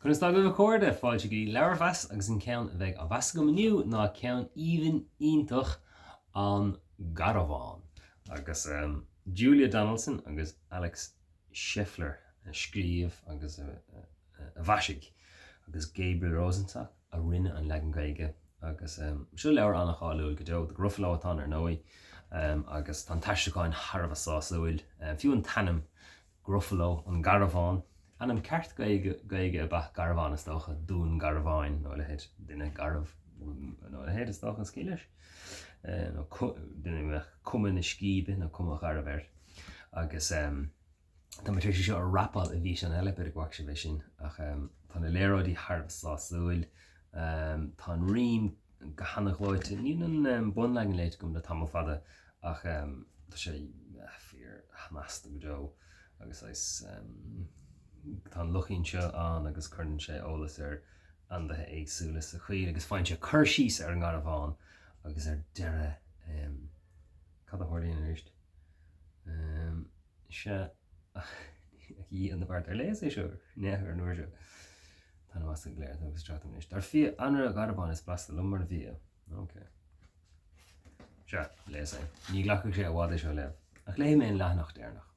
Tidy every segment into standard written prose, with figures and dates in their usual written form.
Conas tá agaibh a chairde? Fáilte go dtí Leabharmheas agus an ceann a bheidh á mheas agam inniu ná ceann aoibhinn iontach An Garbhán agus Julia Donaldson agus Alex Scheffler a scríobh agus a mhaisigh agus Gabriel Rosenstock a rinne an leagan Gaeilge agus seo leabhar an-cháiliúil go deo, The Gruffalo atá ann ar ndóigh agus tá an t-aistriúchán thar a bheith sásúil, fiú an t-ainm Gruffalo, an Garbhán. Ainm ceart Gaeilge ab ea Garbhán is dócha, Dún Garbháin nó a leithéid, duine garbh nó a leithéid is dócha is ciall leis. Nó duine a mbeadh cuma na scíbe nó cuma gharbh air. Agus tá mé tar éis é seo a rapáil i bhfíseán eile, b'fhéidir go bhfaca sibh é sin, ach tá na léaráidí thar a bheith sásúil. Tá an rím go hana-ghleoite. Níl an bunleagan léite agam le tamall fada ach tá sé fíor-shnasta go deo agus saghas tá an luchín seo ann agus cuireann sé eolas ar ainmhithe éagsúla sa choill agus faigheann sé cur síos ar an ngarbhán agus ar deireadh cad a tharlaíonn arís? Sea, a Dhia na bhfeart, ar léas é seo neamh ar an uair seo? Tá an mheas go léir agus tráth anois. Dar fia, anraith garbháin is blasta liom mar bhia. Ok. Sea, léas é. Ní ghlacfadh sé i bhfad é seo a léamh. Ach léifidh mé an leathanach deireanach.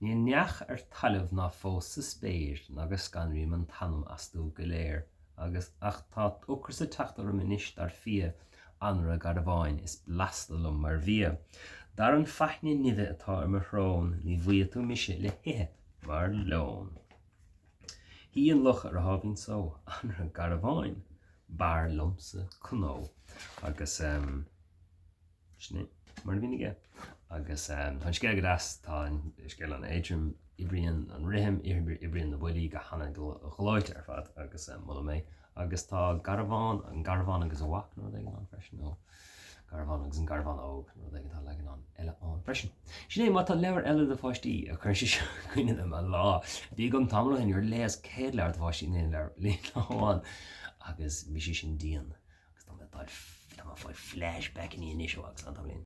Níl neach ar talamh ná fós sa spéir ná go scanraím an t-anam astu go léir agus ach tá ocras ag teacht orm anois dar fia, anraith garbháin is blasta liom mar bhia. Dar an faithne nimhe atá ar mo shrón ní bhfaighidh tú mise le hithe mar leon. Shuigh an luch ar a sháimhín só, anraith garbháin, b'fhearr liomsa cnó. Agus ehm. Sin é mar a bhíonn aige. Agus tá an scéal go deas, tá an scéal an-éadrom, oibríonn an rithim, oibríonn na buillí go hana-ghleoite ar fad agus molaim é. Agus tá Garbhán, an Garbhán agus a mhac nó rud éigin ann freisin, nó Garbhán agus an Garbhán Óg nó rud éigin, tá leagan ann eile ann freisin. Sin é, má tá leabhar eile do pháistí, a chuir sé seo i gcuimhne dom an lá a bhí agam tamall ó shin nuair a léas 100 leabhar do pháistí in aon leabhar, lá amháin agus bhí sé sin dian. Agus tá mé ag fáil, tá mé ag fáil flashbackanna anois ó agus an tamall.